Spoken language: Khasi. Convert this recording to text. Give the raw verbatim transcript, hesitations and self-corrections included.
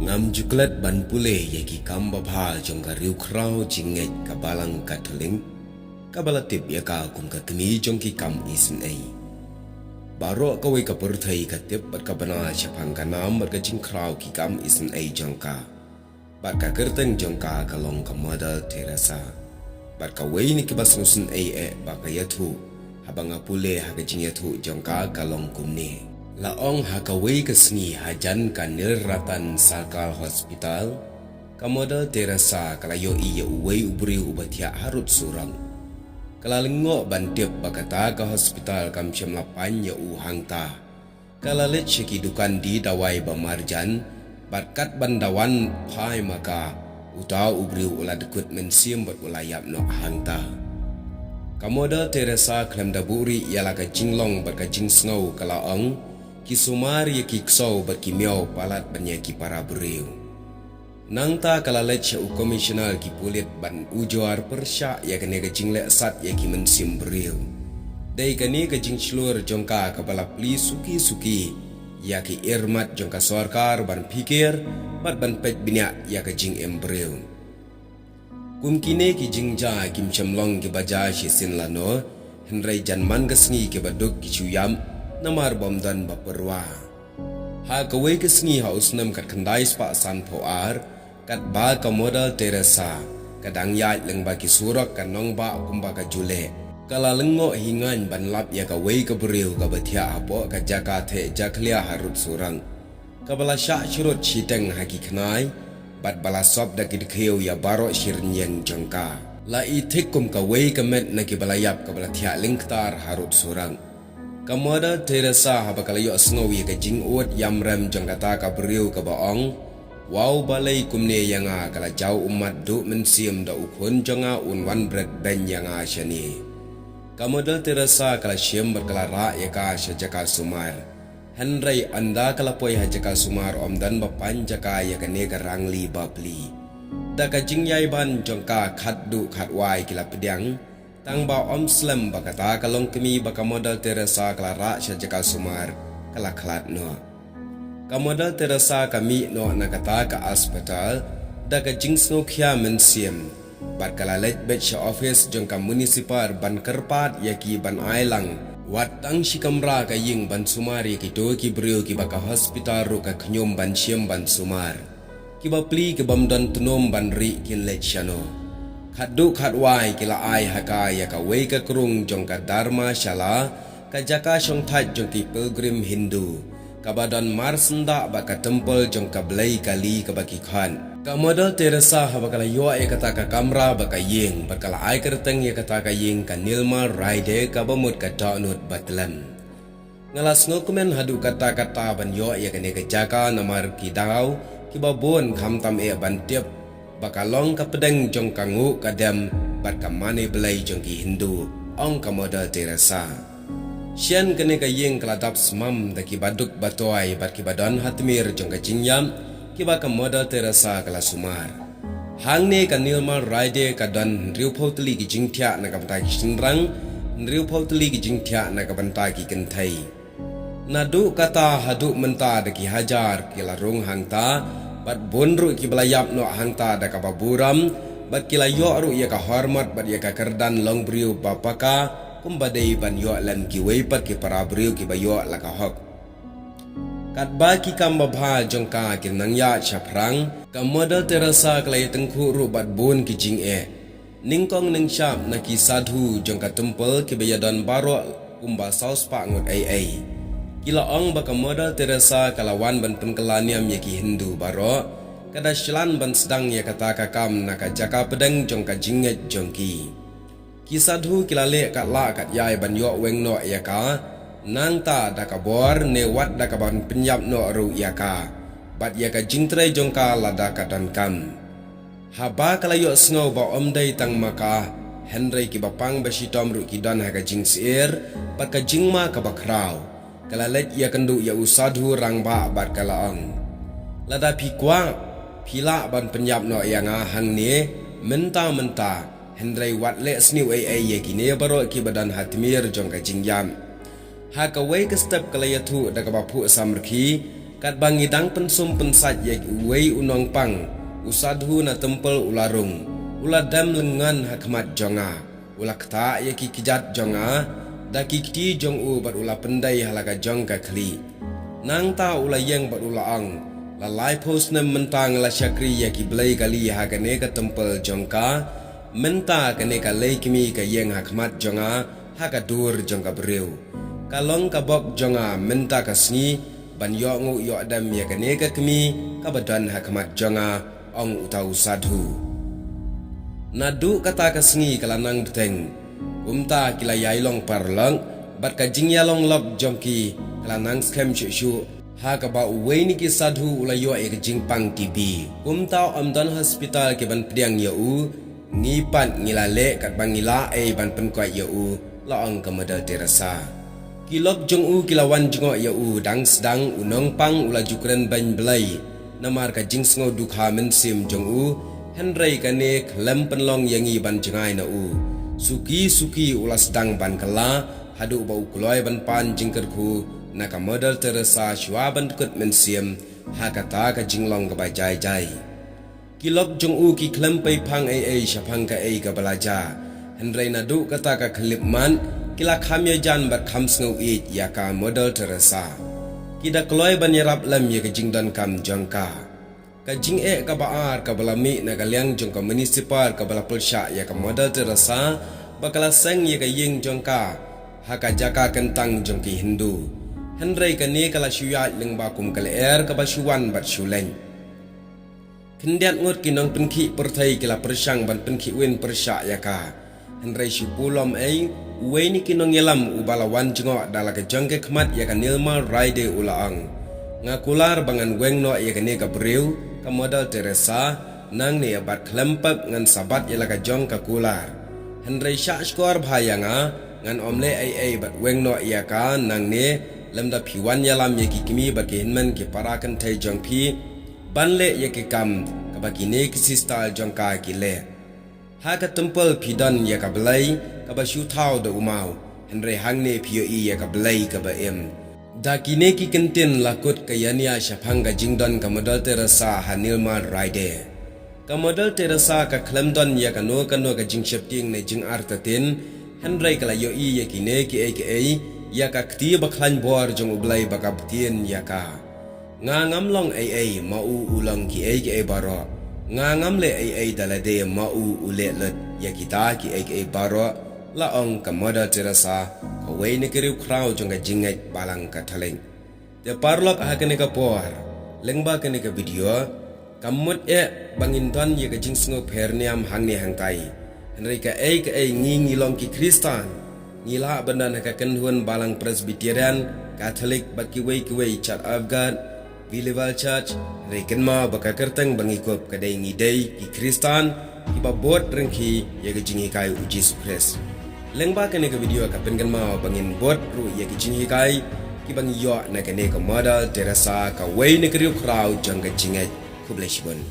Ngam ju klet ban pule ïa ki kam babha jong ka riewkhraw jingngeit ka Balang Katholik, kaba la tip ïa ka kum ka kmie jong ki kam isynei. Baroh kawei ka pyrthei ka tip bad ka bna shaphang ka nam bad ka jingkhraw ki kam isynei jong ka. Bad ka kyrteng jong ka ka long ka Mother Teresa. Bad kawei na kiba sngewsynei eh ba ka ïathuh, haba nga pule ha ka jingïathuh jong ka ka long kumne. La ong ha kawei ka sngi hajan ka Nilratan Sarkar Hospital, ka Mother Teresa ka la ïohi ïa uwei u briew uba thiah harud surok. Ka la lyngngoh ban tip ba kata ka hospital kam shym la paiñ ïa u hangta. Ka la leit sha ki dukan die dawai ba marjan, bad katba da wan phai ma ka, uta u briew u la dkut mynsiem bad u la ïap noh hangta. Ka Mother Teresa khlem da buhrieh ïa la ka jinglong bad ka jingsngew ka la ong, ki sumar ïa ki ksew bad ki miaw palat ban ïa ki para briew. Nangta ka la leit sha u Commissioner ki pulit ban ujor pyrshah ïa kane ka jingleh sat ïa ki mynsiem briew. Dei kane ka jingshlur jong ka kaba la plie suki suki ïa ki irmat jong ka sorkar ban phikir bad ban peit bniah ïa ka jingim briew. Kum kine ki jingjia kim shym long kiba jia shisien lano, hynrei jan man ka sngi kiba duk ki shu ïap namar bym don ba pyrwa. Ha kawei ka sngi ha u snem khatkhyndai spah sanphew ar, katba ka Mother Teresa ka dang ïaid lyngba ki surok ka nongbah kumba ka ju leh, ka la lyngngoh hi ngaiñ ban lap ïa kawei ka briew kaba thiah hapoh ka jaka theh jakhlia harud surok, kaba la shah shrut shiteng ha ki khnai bad ba la sop da ki dkhiew ïa baroh shi rynïeng jong ka. La i thik kum kawei ka met na kiba la ïap kaba la thiah lyngktar harud surok. Ka Mother Teresa haba ka la ïohsngew ïa ka jingud ïamrem jong kata ka briew kaba ong, "Wow, balei kumne ïa nga?" ka la jaw ummat duh mynsiem da u khun jong nga un wan bret beiñ ïa nga shane. Ka Mother Teresa ka la shim bad ka la rah ïa ka sha jaka sumar. Hynrei ynda ka la poi ha jaka sumar ym don ba paiñ jaka ïa kane ka rangli bapli. Da ka jingïaiban jong ka khatduh khatwai ki la pdiang, tang ba ym slem ba kata ka longkmie ba ka Mother Teresa ka la rah sha jaka sumar ka la khlad noh. Ka Mother Teresa ka mih noh na kata ka hospital da ka jingsngewkhia mynsiem, bad ka la leit beit sha office jong ka municipal ban kyrpad ïa ki ban ai lang wat tang shi kamra ka ïing ban sumar ïa kito ki briew kiba ka hospital ruh ka khñium ban shim ban sumar. Kiba pli kibym don tnum ban rieh kin leit shano. Khatduh khatwai ki la ai ha ka ïa kawei ka krung jong ka Dharmashala, ka jaka shongthait jong ki pilgrim Hindu, kaba don marsyndah bad ka temple jong ka blei Kali kaba ki khot. Ka Mother Teresa haba ka la ïoh ïa kata ka kamra bad ka ïing bad ka la ai kyrteng ïa kata ka ïing ka Nilmal Hriday, kaba mut ka dohnud ba tlem. Nga la sngewkmen haduh katta katta ban ïoh ïa kane ka jaka namar ki daw kiba bun khamtam eh ban tip ba ka long ka pdeng jong ka nguh ka dem bad ka mane blei jong ki Hindu, ong ka Mother Teresa. Shen kane ka ïing ka la dap smam da kiba duk ba toi bad kiba don ha tmier jong ka jingïap kiba ka Mother Teresa ka la sumar. Hangne ka Nilmal Hriday ka don hynriewphew tylli ki jingthiah na ka bynta ki shynrang, hynriewphew tylli ki jingthiah na ka bynta ki kynthei. Naduh kata haduh mynta da ki hajar ki la rung hangta, bad bun ruh kiba la ïap noh hangta da kaba burom, bad ki la ïoh ruh ïa ka hormat bad ïa ka kyrdan long briew ba paka, kumba dei ban ïoh lem kiwei pat ki para briew kiba ïoh la ka hok. Katba ki kam babha jong ka ki nang ïaid shaphrang, ka Mother Teresa ka la ïatyngkhuh ruh bad bun ki jingeh. Nyngkong nyngshap na ki sadhu jong ka temple kiba ïadon baroh kumba saw spah ngut ei ei. Ki la ong ba ka Mother Teresa ka la wan ban pynkylla niam ïa ki Hindu baroh, ka da shlan ban sdang ïa kata ka kam na ka jaka pdeng jong ka jingngeit jong ki. Ki sadhu ki la leh katba lah katba ïai ban ïoh weng noh ïa ka, nangta da ka bor ne wat da kaban pynïap noh ruh ïa ka, bad ïa ka jingtrei jong ka lada ka donkam. Haba ka la ïohsngew ba ym dei tang ma ka, hynrei kiba pang ba shitom ruh ki don ha ka jingsyier bad ka jingma kaba khraw, ka la leit ïakynduh ïa u sadhu rangbah bad ka la ong, "Lada phi kwah, phi lah ban pynïap noh ïa nga hangne mynta mynta, hynrei wat leh sniew ei ei ïa kine baroh kiba don ha tmier jong ka jingïap." Ha kawei ka step ka la ïathuh da kaba phuh samrkhie, Katba ngi dang pynsum pynsait ïa uwei u nongpang, u sadhu na templ u la rung, u la dem lyngngoh ha khmat jong nga, u la ktah ïa ki kjat jong nga da ki kti jong u bad u la pyndei ha la ka jong ka khlieh. Nangta u la ïeng bad u la ong, la laiphew snem mynta nga la shakri ïa ki blei kali ha kane ka templ jong ka, mynta kane ka lei kmie ka ïeng ha khmat jong nga ha ka dur jong ka briew. Ka long ka bok jong nga mynta ka sngi ban ïoh nguh ïoh dem ïa kane ka kmie kaba don ha khmat jong nga, ong uta u sadhu. Naduh kata ka sngi ka la nang bteng. Kumta ki la ïai long paralok, bad ka jingïalong lok jong ki ka la nang skhem shuh shuh, ha kaba uwei na ki sadhu u la ïoh ïa ka jingpang T B. Kumta ym don hospital ki ban pdiang ïa u, ngi pat ngi la leh katba ngi lah ei ban pynkoit ïa u, la ong ka Mother Teresa. Ki lok jong u ki la wan jngoh ïa u dang sdang, u nongpang u la ju kren beiñ blei namar ka jingsngew dukha mynsiem jong u, hynrei kane khlem pynlong ïa ngi ban jngai na u. Suki suki u la sdang ban kylla, haduh ba u kloi ban pan jingkyrkhu na ka Mother Teresa shuwa ban kut mynsiem ha kata ka jinglong kaba jai jai. Ki lok jong u ki khlem pei phang ei ei shaphang kaei kaba la jia, hynrei naduh kata ka khyllipmat ki la kham ïajan bad kham sngew ïeit ïa ka Mother Teresa. Ki da kloi ban ïarap lem ïa ka jingdonkam jong ka. Ka jingeh kaba ar kaba la mih na ka liang jong ka municipal kaba la pyrshah ïa ka Mother Teresa ba ka la seng ïa ka ïing jong ka ha ka jaka kyntang jong ki Hindu. Hynrei kane ka la shu ïaid lyngba kum ka lyer kaba shu wan bad shu leit. Khyndiat ngut ki nongpynkhih pyrthei ki la pyrshang ban pynkhih win pyrshah ïa ka. Hynrei shi pulom ei, uwei na ki nongïalam uba la wan jngoh da la ka jong ka khmat ïa ka Nilmal Raide u la ong, nga kular ba ngan weng noh ïa kane ka briew, ka Mother Teresa, nangne bad khlem pep ngan sa bat ïa la ka jong ka kular. Hynrei shah shkor bha ïa nga, ngan ym leh ei ei bad weng noh ïa ka nangne, lymda phi wan ïalam ïa ki kmie bad ki hynmen ki para kynthei jong phi ban leh ïa ki kam kaba kine ki sister jong ka ki leh. Ha ka templ phi don ïa ka blei kaba shu thaw da u maw, hynrei hangne phi ïohi ïa ka blei kaba im. Da kine ki kyntien la kut ka ïania shaphang ka jingdon ka Mother Teresa ha Nilmal Raide. Ka Mother Teresa ka khlem don ïa kano kano ka jingsheptieng ne jingartatien, hynrei ka la ïohi ïa kine kiei kiei, ïa ka kti ba khlaiñ bor jong U Blei ba ka btien ïa ka. Nga ngam long ei ei, ma u u long kiei kiei baroh. Nga ngam leh ei ei da lade, ma u u leh lut ïa kita kiei kiei baroh, la ong ka Mother Teresa, kawei na ki riewkhraw jong ka jingngeit Balang Katholik. Te paralok, ha kane ka por, lyngba kane ka video, kam mut eh ba ngin don ïa ka jingsngewpher niam hangne hangtai. Hynrei kaei kaei ngi ngi long ki Khristan, ngi lah ban don ha ka kynhun Balang Presbyterian, Katholik bad kiwei kiwei, Church of God, Believer Church, hynrei kynmaw ba ka kyrteng ba ngi kup ka dei ngi dei ki Khristan kiba bud ryngki ïa ka jinghikai U Jisu Khrist. Lyngba kane ka video ka pynkynmaw ba ngin bud ruh ïa ka jinghikai kiba ngi ïoh na kane ka Mother Teresa, kawei na ki riewkhraw jong ka jingngeit. Khublei shibun.